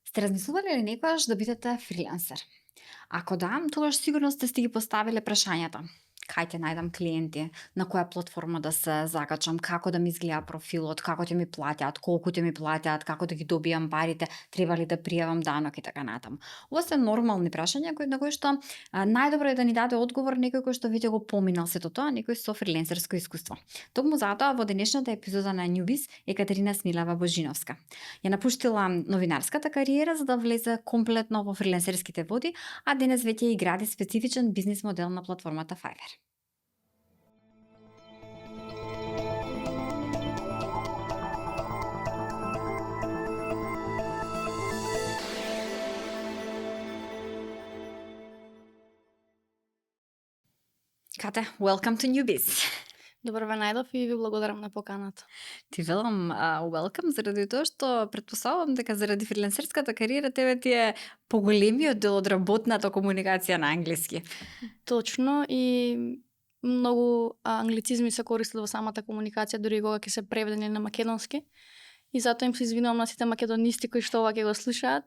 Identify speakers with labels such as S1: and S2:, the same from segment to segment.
S1: Сте размислувале ли некогаш да бидете фрилансер? Ако да, тогаш сигурно сте ги поставиле прашањата. Кај ќе најдам клиенти, на која платформа да се закачам, како да ми изгледа профилот, како ќе ми платят, колку ќе ми платят, како да ги добијам парите, треба ли да пријавам данок и така натаму. Ова се нормални прашања на кои што најдобро е да ни даде одговор некој кој што веќе го поминал сето тоа, некој со фриленсерско искуство. Токму затоа во денешната епизода на Newbiz Екатерина Смилева Божиновска ја напуштила новинарската кариера за да влезе комплетно во фриленсерските води, а денес веќе и гради специфичен бизнис модел на платформата Fiverr. Кате, welcome to Newbiz.
S2: Добро ве најдов и ви благодарам на поканата.
S1: Ти велам welcome заради тоа што претпоставувам дека заради фриленсерската кариера тебе ти е поголемиот дел од работната комуникација на англиски.
S2: Точно, и многу англицизми се користат во самата комуникација, дури кога ќе се преведени на македонски. И затоа им се извинувам на сите македонисти кои што ова ќе го слушаат.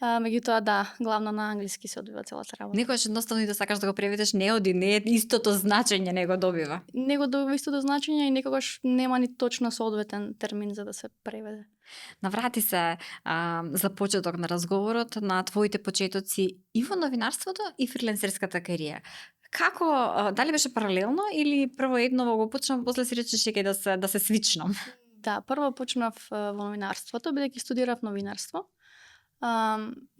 S2: Меѓутоа да, главно на англиски се одвива целата работа.
S1: Некогаш едноставно и да сакаш да го преведеш не оди, не е истото значење не го добива.
S2: Не го добива истото значење и некогаш нема ни точно соодветен термин за да се преведе.
S1: Наврати се за почеток на разговорот на твоите почетоци и во новинарството и фриленсерската кариера. Како, дали беше паралелно или прво едно го почнав, после си речеш ќе да се свичнам?
S2: Да, прво почнав во новинарството, бидејќи студирав новинарство.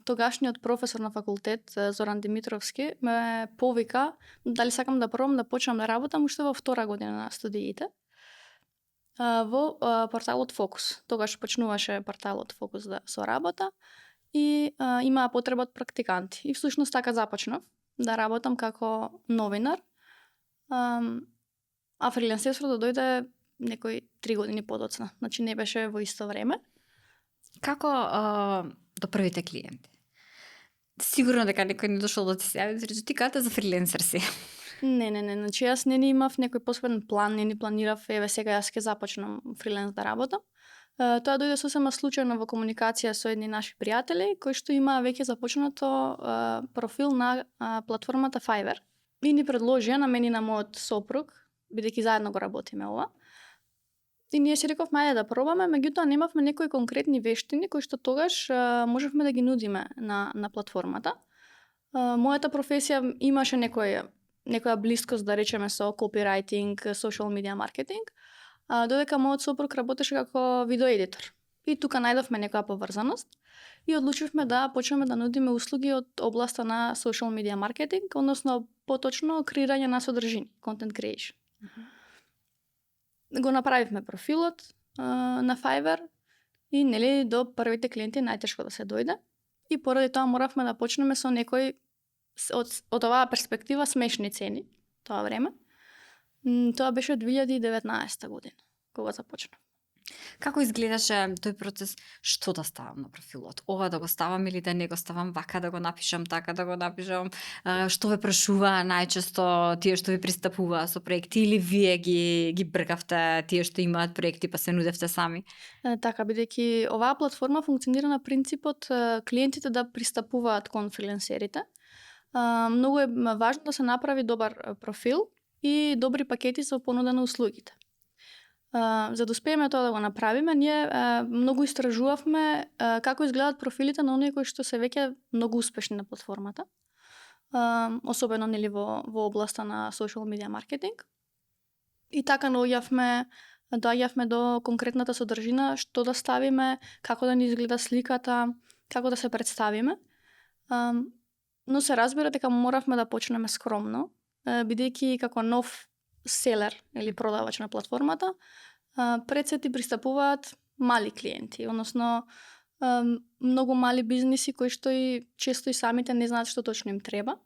S2: Тогашниот професор на факултет Зоран Димитровски ме повика дали сакам да пробам да почнам да работам уште во втора година на студиите во порталот Фокус. Тогаш почнуваше порталот Фокус со работа и имаа потреба од практиканти. И всушност така започнав да работам како новинар. А фриленсерството дојде некои 3 години подоцна. Значи не беше во исто време.
S1: Како до првите клиенти? Сигурно дека некој не дошол да ти се јави, да рече ти кате за фриленсер си.
S2: Не, значи јас не имав некој посебен план, не планирав еве сега јас ќе започнам фриленс да работам. Тоа дојде сосема случајно во комуникација со едни наши пријатели кои што имаа веќе започнато профил на платформата Fiverr и ни предложија на мене и на мојот сопруг, бидејќи заедно го работиме ова. И ние си рековме ајде да пробаме, меѓутоа немавме некои конкретни вештини кои што тогаш можевме да ги нудиме на платформата. Мојата професија имаше некоја блискост да речеме со копирајтинг, social media маркетинг, додека мојот сопруг работеше како видеоедитор. И тука најдовме некоја поврзаност и одлучивме да почнеме да нудиме услуги од областа на social media маркетинг, односно поточно креирање на содржини, content creation. Го направивме профилот на Fiverr и нели до првите клиенти најтешко да се дојде. И поради тоа моравме да почнеме со некои од оваа перспектива смешни цени тоа време. Тоа беше 2019 година кога започнав.
S1: Како изгледаше тој процес? Што да ставам на профилот? Ова да го ставам или да не го ставам, вака да го напишам, така да го напишам? Што ве прашуваа најчесто тие што ви пристапуваа со проекти или вие ги бркавте тие што имаат проекти па се нудевте сами?
S2: Така, бидејќи оваа платформа функционира на принципот клиентите да пристапуваат кон фриленсерите. Многу е важно да се направи добар профил и добри пакети со понуда на услугите. За да успееме тоа да го направиме, ние многу истражувавме како изгледаат профилите на оние кои што се веќе многу успешни на платформата. Особено нели во областа на social media маркетинг. И така доаѓавме до конкретната содржина, што да ставиме, како да ни изгледа сликата, како да се представиме. Но се разбира дека моравме да почнеме скромно, бидејќи како нов селер или продавач на платформата, пред се ти пристапуваат мали клиенти, односно многу мали бизниси кои што и често и самите не знаат што точно им треба.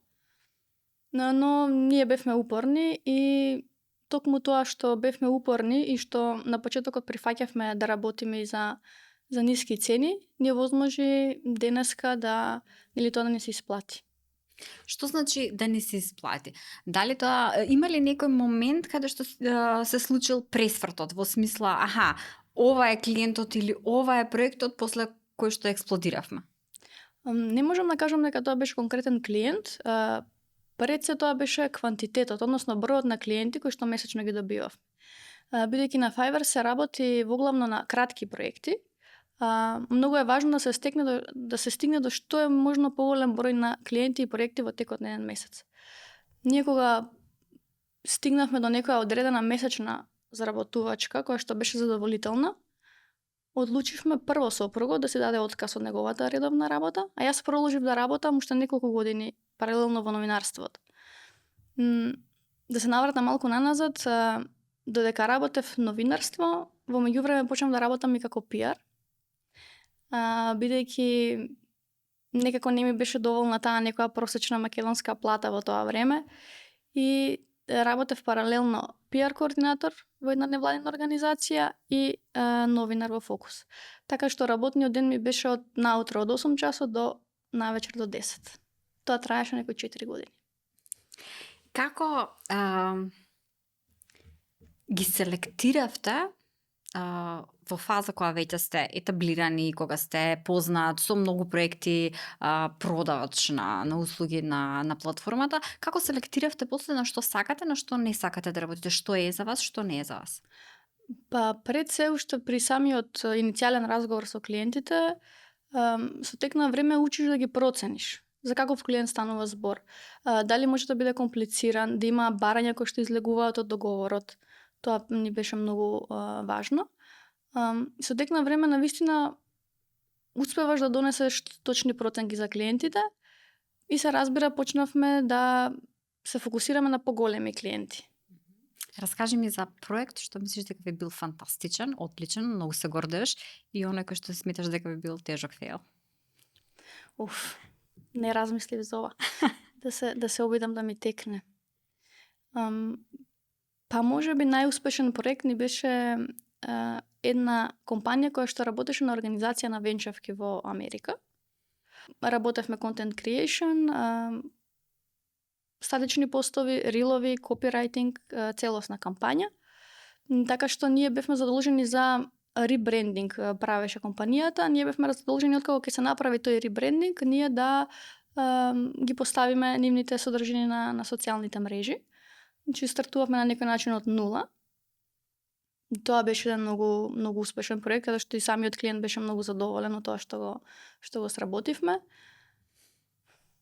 S2: Но ние бевме упорни и токму тоа што бевме упорни и што на почетокот прифаќавме да работиме и за ниски цени, ние возможи денеска или тоа да не се исплати.
S1: Што значи да не се исплати? Дали тоа има ли некој момент каде што се случил пресвртот во смисла ова е клиентот или ова е проектот после кој што експлодиравме?
S2: Не можам да кажам дека тоа беше конкретен клиент. Пред се тоа беше квантитетот, односно бројот на клиенти кои што месечно ги добивав. Бидејќи на Fiverr се работи воглавно на кратки проекти, многу е важно да се стигне до што е можно поголем број на клиенти и проекти во текот на еден месец. Ние кога стигнавме до некоја одредена месечна заработувачка која што беше задоволителна, одлучивме прво сопругот да се даде отказ од неговата редовна работа, а јас продолжив да работам уште неколку години паралелно во новинарството. Да се навратам малку наназад, додека работев новинарство, во меѓувреме почнав да работам и како PR, бидејќи некако не ми беше доволна таа некоја просечна македонска плата во тоа време и работев паралелно PR координатор во една невладина организација и новинар во Фокус. Така што работниот ден ми беше од наутро од 8 часот до навечер до 10. Тоа траеше некои 4 години.
S1: Како ги селектиравте во фаза кога веќе сте етаблирани, кога сте познат со многу проекти, продавач на услуги на платформата, како селектиравте после на што сакате, на што не сакате да работите, што е за вас, што не е за вас?
S2: Па пред се уште при самиот иницијален разговор со клиентите, со тек на време учиш да ги процениш. За каков клиент станува збор? Дали може да биде комплициран, да има барања кои што излегуваат од договорот. Тоа ни беше многу важно. Со тек на време навистина успеваш да донесеш точни проценки за клиентите и се разбира почнавме да се фокусираме на поголеми клиенти.
S1: Раскажи ми за проект што мислиш дека би бил фантастичен, одличен, многу се гордееш и оној кој што сметаш дека би бил тежок фейл.
S2: Не размислив за ова. да се обидам да ми текне. Па може би најуспешен проект ни беше една компанија која што работеше на организација на венчавки во Америка. Работевме content creation, статични постови, рилови, копирайтинг, целосна кампања. Така што ние бевме задолжени за ребрендинг правеше компанијата, ние бевме задолжени откако ќе се направи тој ребрендинг, ние да ги поставиме нивните содржини на социјалните мрежи. Значи стартувавме на некој начин од нула. Тоа беше еден многу успешен проект, каде што и самиот клиент беше многу задоволен од тоа што го сработивме.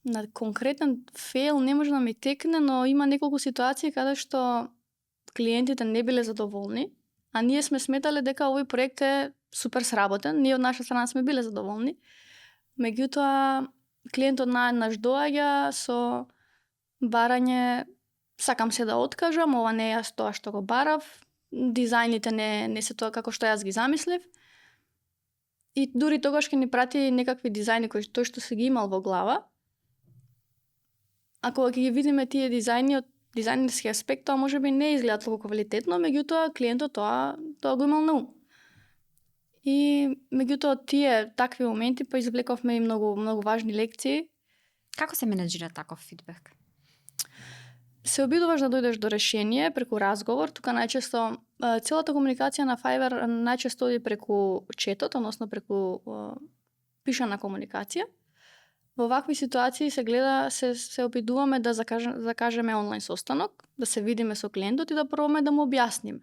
S2: На конкретен фейл не може да ми текне, но има неколку ситуации каде што клиентите не биле задоволни, а ние сме сметале дека овој проект е супер сработен, ние од наша страна сме биле задоволни. Меѓутоа, клиентот наеднаш доаѓа со барање, сакам се да откажам, ова не е тоа што го барав, дизајните не се тоа како што јас ги замислив. И дури тогаш ќе ни прати некакви дизајни кои тој што се ги имал во глава. А кога ќе ги видиме тие дизајни од дизајнерски аспект, тоа можеби не изгледа толку квалитетно, меѓутоа клиентот тоа го имал на ум. И меѓутоа тие такви моменти па извлековме и многу важни лекции.
S1: Како се менеџира таков фидбек?
S2: Се обидуваш да дојдеш до решение преку разговор, тука најчесто целата комуникација на Fiverr најчесто оди преку четот, односно преку пишана комуникација. Во вакви ситуации се гледа, се обидуваме да закажеме онлайн состанок, да се видиме со клиентот и да пробаме да му објасниме.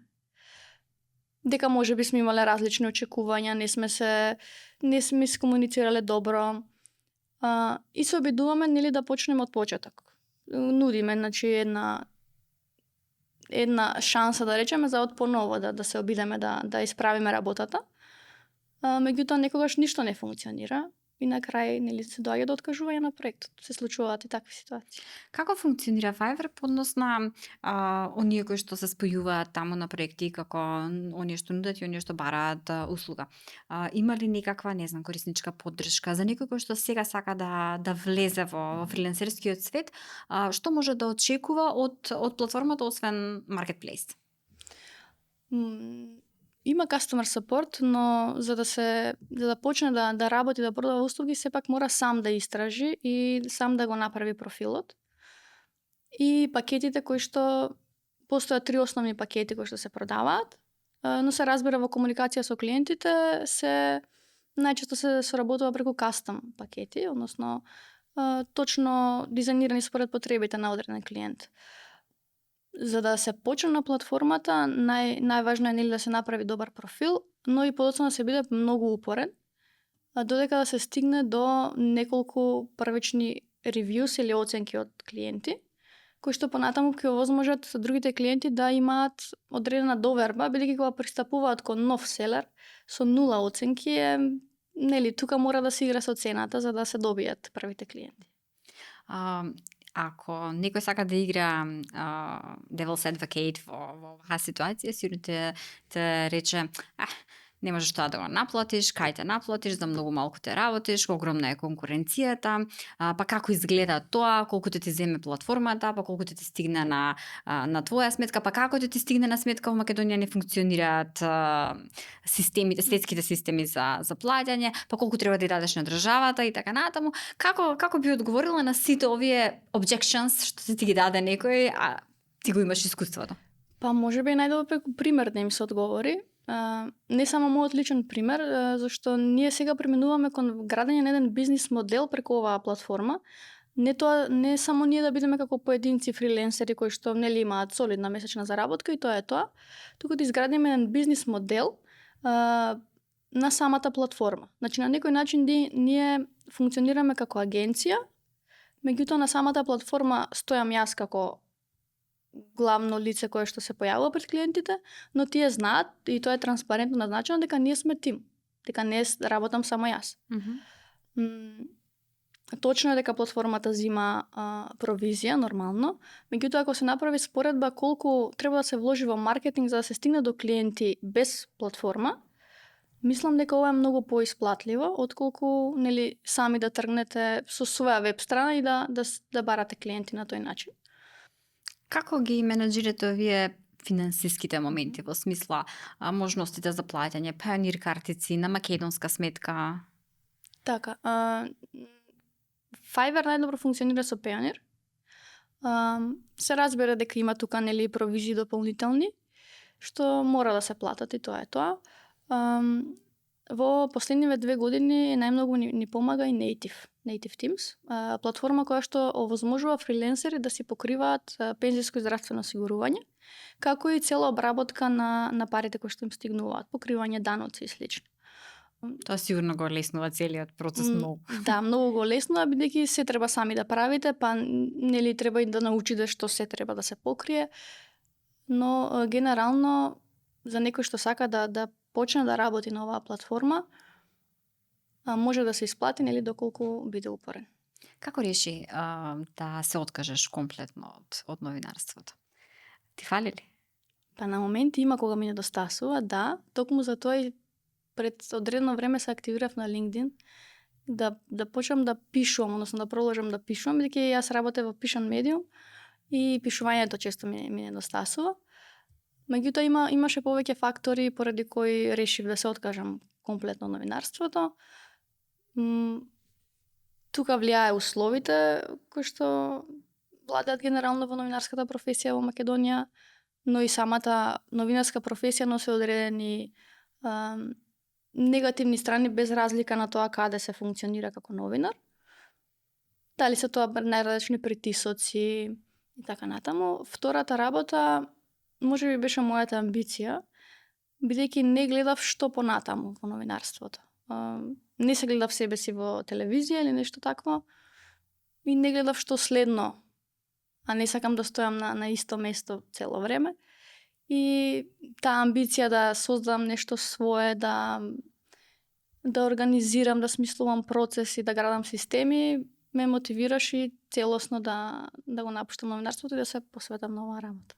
S2: Дека можеби сме имале различни очекувања, не сме искомуницирале добро. И се обидуваме нели да почнеме од почеток. Нудиме, значи една шанса да речеме за од поново да се обидеме да исправиме работата. Меѓутоа некогаш ништо не функционира и на крај нели се доаѓа до откажување на проектот. Се случуваат и такви ситуации.
S1: Како функционира Fiverr по однос на оние кои што се спојуваат таму на проекти, како оние што нудат и оние што бараат услуга? Има ли некаква, не знам, корисничка поддршка за некој кој што сега сака да влезе во фрилансерскиот свет, што може да очекува од платформата освен маркетплейс?
S2: Има customer support, но за да почне да работи, да продава услуги, сепак мора сам да истражи и сам да го направи профилот. И пакетите кои што постојат 3 основни пакети кои што се продаваат, но се разбира во комуникација со клиентите се најчесто се соработува преку кастом пакети, односно точно дизајнирани според потребите на одреден клиент. За да се почне на платформата, најважно е нели да се направи добар профил, но и подоцна да се биде многу упорен, додека да се стигне до неколку првични ревјус или оценки од клиенти, кои што понатаму ќе овозможат другите клиенти да имаат одредена доверба, бидејќи кога пристапуваат кон нов селер со 0 оценки нели тука мора да се игра со цената за да се добијат првите клиенти.
S1: Ако некој сака да игра Devil's Advocate во оваа ситуација, сигурно те рече, не можеш тоа да го наплатиш, кај те наплатиш, за многу малку те работиш, огромна е конкуренцијата, па како изгледа тоа, колку ти земе платформата, па колку ти стигне на твоја сметка, па како ти стигне на сметка во Македонија не функционираат системите, светските системи за плаќање, па колку треба да дадеш на државата и така натаму. Како би одговорила на сите овие objections што ти ги даде некој, а ти го имаш искуството?
S2: Па можеби најдобро преку пример да им се одговори. Не само мојот личен пример, зашто ние сега преминуваме кон градење на еден бизнис модел преку оваа платформа. Не само ние да бидеме како поединци фриленсери кои што нели имаат солидна месечна заработка и тоа е тоа, туку да изградиме еден бизнис модел на самата платформа. Значи на некој начин ние функционираме како агенција, меѓутоа на самата платформа стојам јас како главно лице кое што се појавува пред клиентите, но тие знаат и тоа е транспарентно назначено дека ние сме тим, дека не работам само јас. Точно е дека платформата зима провизија нормално, меѓутоа ако се направи споредба колку треба да се вложи во маркетинг за да се стигне до клиенти без платформа, мислам дека ова е многу поисплатливо отколку нели сами да тргнете со своја веб страна и да барате клиенти на тој начин.
S1: Како ги менеджирате овие финансиските моменти во смисла можностите за плаќање, Payoneer картици на македонска сметка?
S2: Така, Fiverr најдобро функционира со Payoneer. Се разбира дека има тука нели провизии дополнителни што мора да се платат и тоа е тоа. Во последниве 2 години најмногу ни помага и Native Teams, платформа која што овозможува фриленсери да си покриваат пензиско и здравствено осигурување, како и цела обработка на парите кои што им стигнуваат, покривање даноци и слично.
S1: Тоа сигурно го леснува целиот процес многу.
S2: Да, многу го леснува, бидејќи се треба сами да правите, па нели треба и да научите што се треба да се покрие, но генерално за некој што сака да почне да работи на оваа платформа, може да се исплати нели доколку биде упорен.
S1: Како реши да се откажеш комплетно од новинарството? Ти фали ли?
S2: Па на моменти има кога ми недостасува, да, токму за тоа и пред одредено време се активирав на LinkedIn да почнам да пишувам, односно да продолжам да пишувам, бидејќи јас работев во пишан медиум и пишувањето често ми недостасува. Меѓутоа имаше повеќе фактори поради кои решив да се откажам комплетно од новинарството. Тука влијае условите кои што владеат генерално во новинарската професија во Македонија, но и самата новинарска професија носи одредени негативни страни без разлика на тоа каде се функционира како новинар. Дали се тоа најразлични притисоци и така натаму. Втората работа можеби беше мојата амбиција, бидејќи не гледав што понатаму во новинарството. Не се гледав себе си во телевизија или нешто такво и не гледав што следно, а не сакам да стојам на исто место цело време. И таа амбиција да создадам нешто свое, да организирам, да смислувам процеси, да градам системи, ме мотивираше целосно да го напуштам новинарството и да се посветам на оваа работа.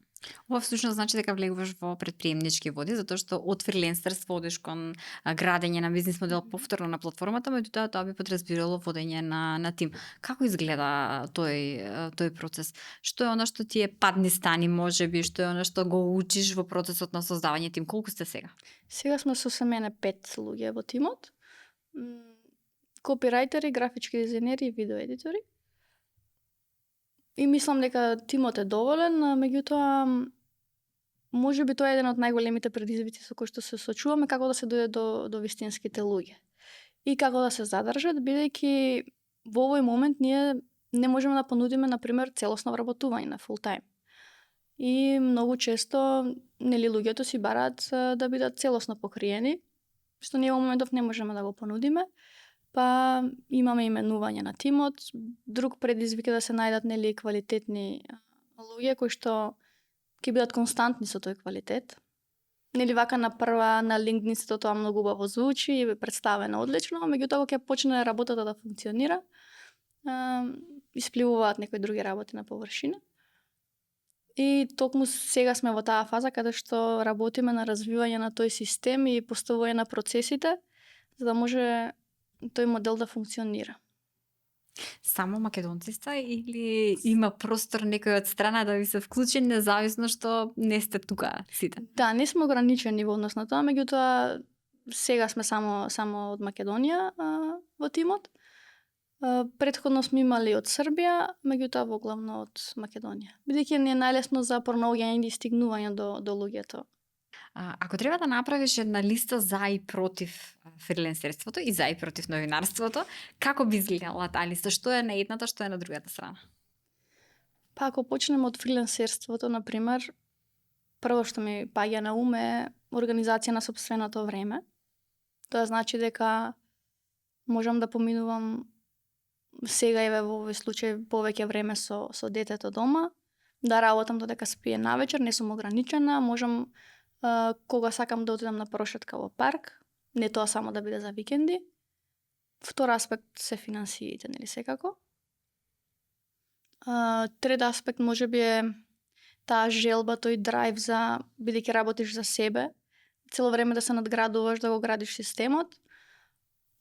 S1: Ова всушност значи дека влегуваш во претприемнички води, затоа што од фриленсерство одиш кон градење на бизнис модел повторно на платформата, меѓутоа тоа би подразбирало водење на тим. Како изгледа тој процес? Што е она што ти е падни стани, можеби, што е она што го учиш во процесот на создавање тим? Колку сте сега?
S2: Сега сме со мене 5 луѓе во тимот. Копирајтери, графички дизајнери и видеоедитори. И мислам дека тимот е доволен, меѓутоа можеби тоа е еден од најголемите предизвици со кои што се сочуваме, како да се дојде до вистинските луѓе. и како да се задржат, бидејќи во овој момент ние не можеме да понудиме, например, целосно вработување на full time. И многу често, нели, луѓето си бараат да бидат целосно покриени, што ние во моментов не можеме да го понудиме, па имаме именување на тимот. Друг предизвик е да се најдат, нели, квалитетни луѓе кои што ќе бидат константни со тој квалитет. Нели, вака на прва на LinkedIn тоа многу убаво звучи и е представено одлично, меѓутоа кога ќе почне работата да функционира, испливуваат некои други работи на површина. И токму сега сме во таа фаза каде што работиме на развивање на тој систем и поставување на процесите, за да може тој модел да функционира.
S1: Само македонци сте или има простор некој од страна да ви се вклучи, независно што не сте тука сите?
S2: Да, не сме ограничени во однос на тоа, меѓутоа сега сме само од Македонија во тимот. Претходно сме имали од Србија, меѓутоа во главно од Македонија. Бидејќи не е најлесно за пронаоѓање и стигнување до луѓето.
S1: Ако треба да направиш една листа за и против фриленсерството и за и против новинарството, како би изгледала таа листа? Што е на едната, што е на другата страна?
S2: Па ако почнеме од фриленсерството, например, прво што ми паѓа на ум е организација на сопственото време. Тоа значи дека можам да поминувам сега еве во овој случај повеќе време со детето дома, да работам додека спие навечер, не сум ограничена, можам кога сакам да отидам на прошетка во парк, не тоа само да биде за викенди. Втор аспект се финансиите, нели секако. Трет аспект можеби е таа желба, тој драйв за, бидејќи работиш за себе, цело време да се надградуваш, да го градиш системот.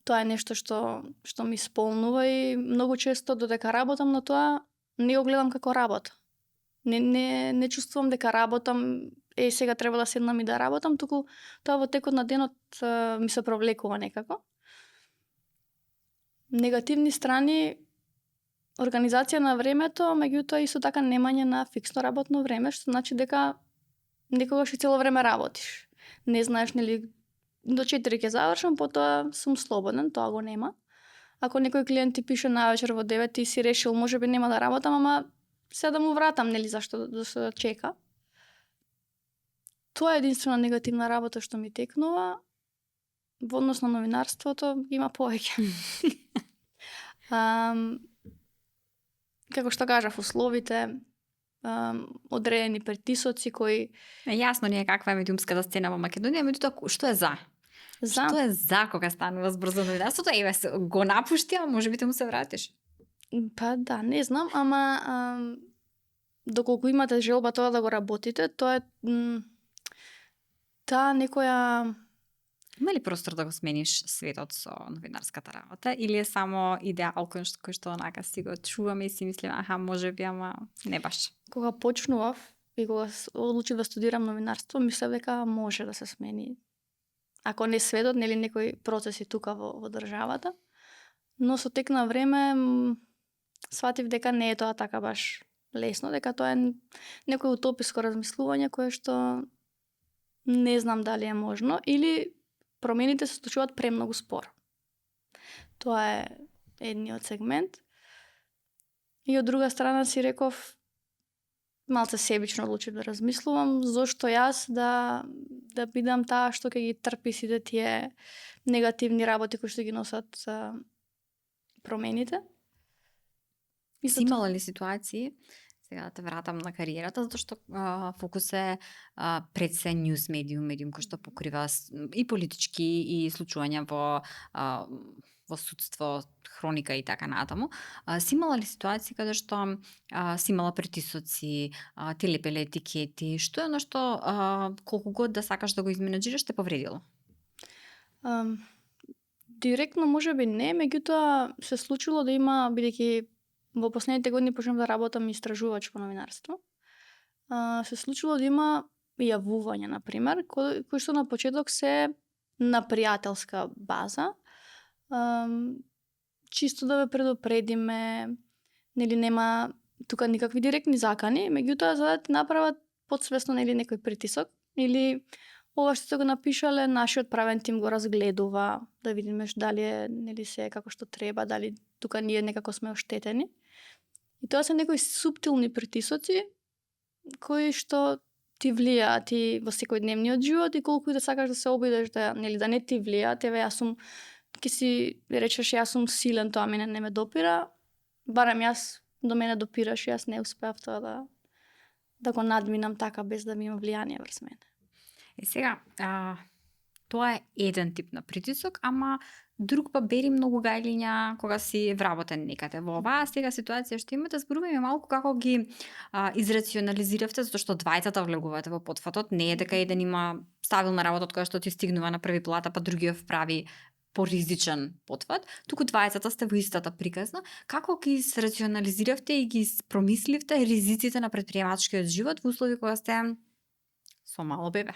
S2: Тоа е нешто што ми исполнува и многу често додека работам на тоа, не го гледам како работа. Не чувствувам дека работам, сега треба да седнам и да работам, туку тоа во текот на денот ми се провлекува некако. Негативни страни, организација на времето, меѓутоа исто така немање на фиксно работно време, што значи дека некогаш и цело време работиш. Не знаеш, нели, до 4 ќе завршам, потоа сум слободен, тоа го нема. Ако некој клиент ти пише навечер во 9 и си решил можеби нема да работам, ама се да му вратам, нели, зашто да се чека. Тоа е единствена негативна работа што ми текнува. Во однос на новинарството има повеќе. Како што кажав, условите, одредени притисоци кои...
S1: Јасно ни е каква е медиумската сцена во Македонија, меѓутоа што е за? Што е за кога станува збор за новинарството? Еве го напушти, а можеби те му се вратиш.
S2: Па да, не знам, ама доколку имате желба тоа да го работите, тоа е таа некоја...
S1: Има ли простор да го смениш светот со новинарската работа или е само идеал кој што онака си го чуваме и си мислиме аха можеби, ама не баш?
S2: Кога почнував и кога одлучив да студирам новинарство, мислев дека може да се смени. Ако не светот, нели некои процеси тука во државата. Но со тек на време сватив дека не е тоа така баш лесно, дека тоа е некој утописко размислување кое што не знам дали е можно или промените се случуваат премногу споро. Тоа е едниот сегмент. И од друга страна си реков, малце себично одлучив да размислувам, зошто јас да бидам таа што ќе ги трпи сите тие негативни работи кои што ги носат промените.
S1: Си имала ли ситуации, сега да те вратам на кариерата, затоа што фокус е пред се ньюс медиум кој што покрива и политички и случувања во судство, хроника и така натаму. Си имала ли ситуации каде што си имала притисоци, ти лепеле етикети, што е оно што колку год да сакаш да го изменаџираш те повредило?
S2: Директно можеби не, меѓутоа се случило да има, бидејќи во последните години почнав да работам истражувач по новинарство. Се случило да има јавувања, например, кои што на почеток се на пријателска база. Чисто да ве предупредиме, нели нема тука никакви директни закани, меѓутоа за да ти направат подсвесно, нели, некој притисок или ова што сте го напишале, нашиот правен тим го разгледува, да видиме дали е, нели се како што треба, дали тука ние некако сме оштетени. И тоа се некои суптилни притисоци кои што ти влијаат и во секојдневниот живот и колку и да сакаш да се обидеш да, нели, да не ти влијаат, еве јас сум, ќе си речеш јас сум силен, тоа мене не ме допира, барем јас до мене допираш и јас не успеав тоа да го надминам така без да ми има влијание врз мене.
S1: Е сега, тоа е еден тип на притисок, ама друг па бери многу гајлиња кога си вработен некаде. Во оваа сега ситуација што имате, зборуваме малку како ги израционализиравте, затоа што двајцата влегувате во потфатот, не е дека еден има стабилна работа од која што ти стигнува на први плата, па другиот прави поризичен потфат, туку двајцата сте во истата приказна. Како ги рационализиравте и ги промисливте ризиците на претприемачкиот живот во услови кога сте со мало бебе?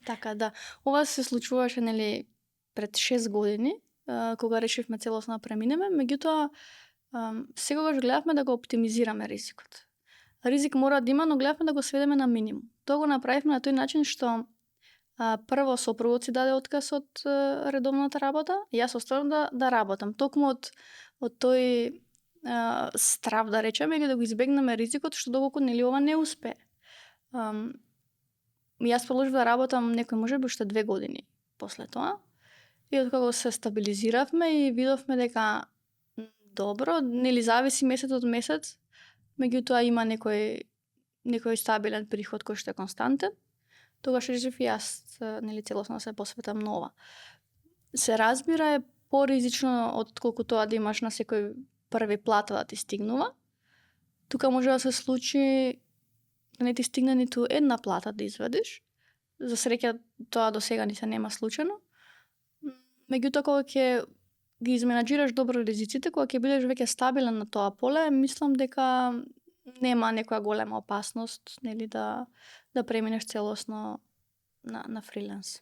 S2: Така да. Ова се случуваше, нели, пред 6 години, кога решивме целосно да преминеме, меѓутоа секогаш гледавме да го оптимизираме ризикот. Ризик мора да има, но гледавме да го сведеме на минимум. Тоа го направивме на тој начин што прво сопругот си даде отказ од редовната работа, и јас останав да работам. Токму од тој страв, да речеме, или да го избегнеме ризикот, што доколку, нели, ова не успее. Јас продолжив да работам некој можеби уште 2 години после тоа. И откако се стабилизиравме и видовме дека добро, нели, зависи месец од месец, меѓутоа има некој стабилен приход кој што е константен, тогаш решив и јас, нели, целосно да се посветам на ова. Се разбира, е поризично отколку тоа да имаш на секој први плата да ти стигнува. Тука може да се случи да не ти стигне ниту една плата да извадиш. За среќа тоа до сега ни се нема случено. Меѓутоа кога ќе ги изменаџираш добро ризиците, кога ќе бидеш веќе стабилен на тоа поле, мислам дека нема некоја голема опасност, нели, да преминеш целосно на фриленс.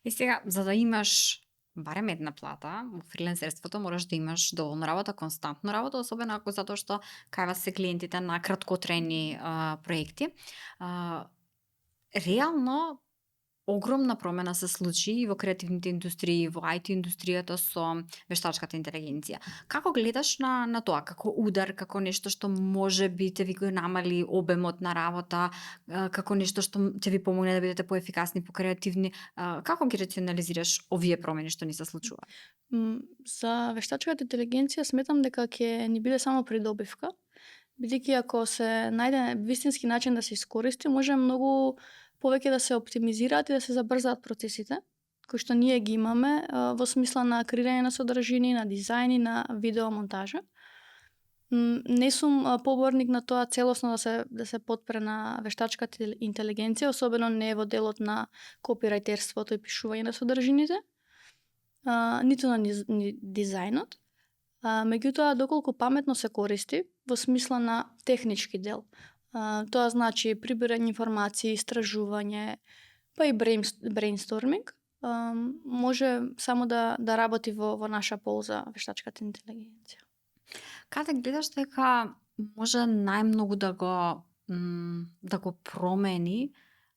S1: И сега, за да имаш барем една плата, во фриленсерството мораш да имаш доволно работа, константно работа, особено ако затоа што кај вас се клиентите на краткотрајни проекти. Реално огромна промена се случи и во креативните индустрии, во IT индустријата со вештачката интелигенција. Како гледаш на тоа, како удар, како нешто што може би те ви го намали обемот на работа, како нешто што ќе ви помогне да бидете поефикасни, покреативни? Како ги рационализираш овие промени што ни се случуваат?
S2: За вештачката интелигенција сметам дека ќе ни биде само придобивка, бидејќи ако се најде вистински начин да се искористи, може многу повеќе да се оптимизираат и да се забрзаат процесите, кои што ние ги имаме во смисла на креирање на содржини, на дизајни, на видеомонтажа. Не сум поборник на тоа целосно да се потпре на вештачката интелигенција, особено не во делот на копирајтерството и пишување на содржините, ниту на дизајнот. Меѓутоа, доколку паметно се користи во смисла на технички дел, тоа значи прибирање информации, истражување, па и брейнсторминг, може само да работи во наша полза вештачката интелигенција.
S1: Каде гледаш дека може најмногу да го промени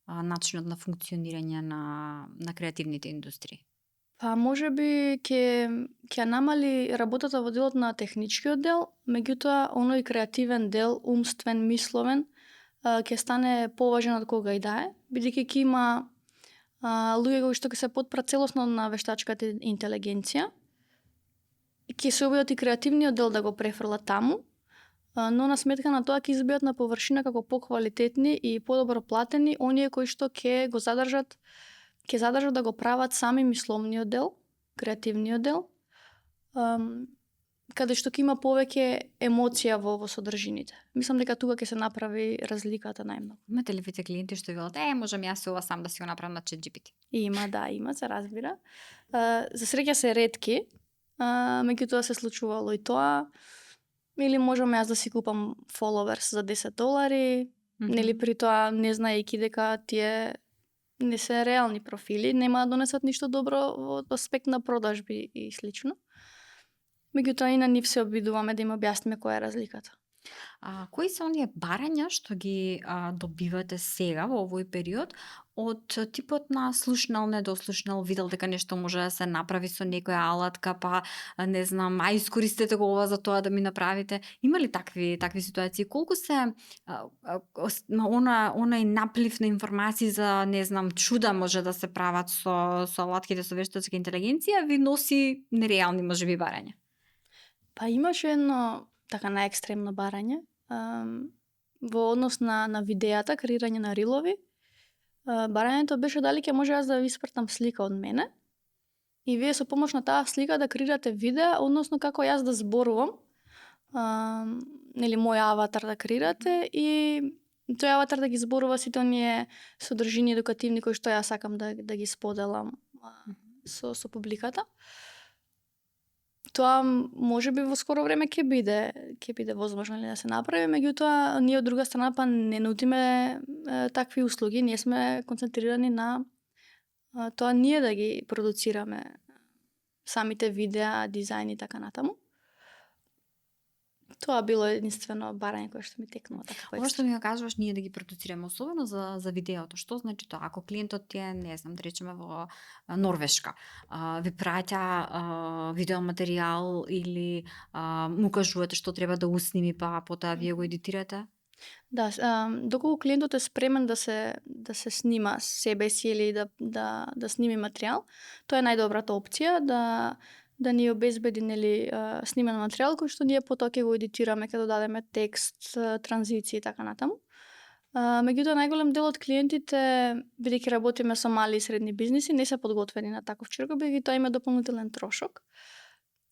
S1: начинот на функционирање на креативните индустрии?
S2: Па можеби ќе намали работата во делот на техничкиот дел, меѓутоа оној креативен дел, умствен, мисловен, ќе стане поважен од кога и да е, бидејќи ќе има луѓе кои што ќе се потпрат целосно на вештачката интелигенција, ќе се обидат и креативниот дел да го префрлат таму, но на сметка на тоа ќе избијат на површина како поквалитетни и подобро платени оние кои што ќе задржат да го прават сами мисловниот дел, креативниот дел, каде што ќе има повеќе емоција во содржините. Мислам дека тука ќе се направи разликата најмногу.
S1: Имате ли вите клиенти што велат, можам јас ова сам да си го направам на ChatGPT?
S2: Има, се разбира. За среќа се ретки, меѓутоа се случувало и тоа. Или можам јас да си купам followers за $10, нели, при тоа не знаејќи дека тие не се реални профили, нема да донесат ништо добро во аспект на продажби и слично. Меѓутоа и на нив се обидуваме да им објасниме која е разликата.
S1: Кои се оние барања што ги добивате сега во овој период од типот на слушнал, недослушнал, видел дека нешто може да се направи со некоја алатка, па не знам, искористете го ова за тоа да ми направите. Има ли такви ситуации? Колку се онај наплив на информации за не знам чуда може да се прават со алатките со вештачка интелигенција ви носи нереални можеби барања?
S2: Па имаше едно така најекстремно барање во однос на видеата, креирање на рилови. Барањето беше дали ќе може јас да ви испратам слика од мене и вие со помош на таа слика да креирате видеа, односно како јас да зборувам, нели мој аватар да креирате и тој аватар да ги зборува сите оние содржини едукативни кои што јас сакам да ги споделам со публиката. Тоа можеби во скоро време ќе биде возможно ли да се направи, меѓутоа ние од друга страна па не нудиме такви услуги, ние сме концентрирани на тоа ние да ги продуцираме самите видеа, дизајн и така натаму. Тоа било единствено барање кое што ми текнува така
S1: Ова што ми го кажуваш ние да ги продуцираме, особено за видеото, што значи тоа? Ако клиентот ти е, не знам, да речеме во Норвешка, ви праќа видеоматеријал или му кажувате што треба да усними, па потоа вие го едитирате?
S2: Да, доколку клиентот е спремен да се снима себе си или да сними материјал, тоа е најдобрата опција да ни обезбеди нели снимен материјал кој што ние потоа ќе го едитираме, ќе додадеме текст, транзиции и така натаму. Меѓутоа најголем дел од клиентите, бидејќи работиме со мали и средни бизниси, не се подготвени на таков чирко, бидејќи тоа има дополнителен трошок.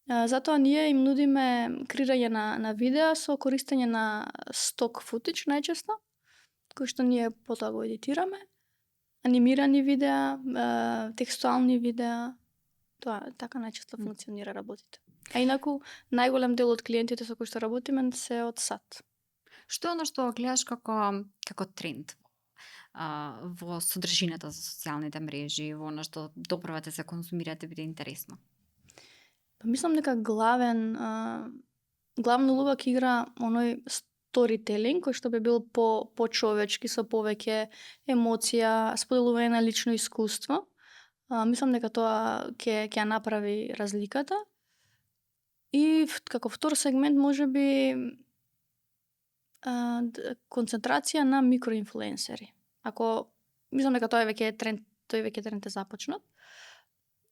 S2: Затоа ние им нудиме креирање на видеа со користење на сток футич најчесто, кој што ние потоа го едитираме, анимирани видеа, текстуални видеа, тоа така најчесто функционира работите. А инаку најголем дел од клиентите со кои што работиме се од САД.
S1: Што е оно што гледаш како тренд во содржината за социјалните мрежи, во оно што допрвате се консумирате биде интересно?
S2: Па мислам дека главна улога ќе игра оној сторителинг кој што би бил по-човечки, со повеќе емоција, споделување на лично искуство. Мислам дека тоа ќе ја направи разликата. И како втор сегмент можеби концентрација на микроинфлуенсери. Мислам дека тоа веќе е тренд, е започнат.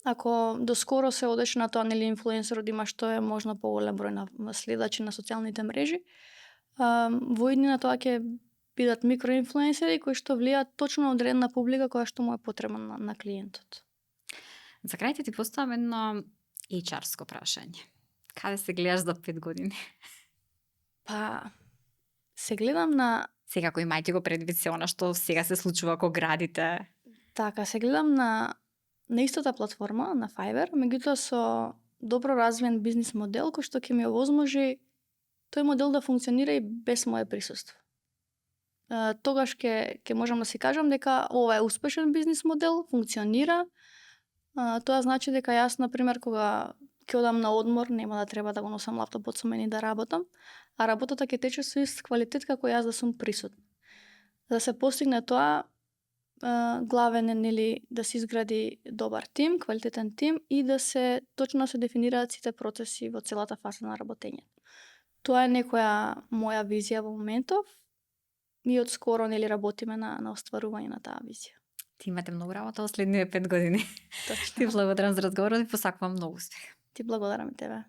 S2: Ако доскоро се одеше на тоа нели инфлуенсерот има што е можно поголем број на следачи на социјалните мрежи, во иднина тоа ќе бидат микроинфлуенсери кои што влијаат точно на одредена публика која што му е потребна на клиентот.
S1: За крај ти поставам едно HR-ско прашање. Каде се гледаш за 5 години?
S2: Па се гледам на
S1: Секако имајте го предвид се она што сега се случува кога градите.
S2: Така, се гледам на истата платформа, на Fiverr, меѓутоа со добро развиен бизнис модел кој што ќе ми овозможи тој модел да функционира и без мое присуство. Тогаш ќе можам да си кажам дека ова е успешен бизнис модел, функционира. Тоа значи дека јас, например, кога ќе одам на одмор, нема да треба да го носам лаптопот со мене и да работам, а работата ќе тече со ист квалитет како јас да сум присутна. За да се постигне тоа, главен е нели да се изгради добар тим, квалитетен тим и да се точно се дефинираат сите процеси во целата фаза на работење. Тоа е некоја моја визија во моментов и од скоро нели работиме на остварување на таа визија.
S1: Ти имате многу работа во следниве 5 години.
S2: Точно.
S1: Ти благодарам за разговорот и посакувам многу успех.
S2: Ти благодарам и тебе.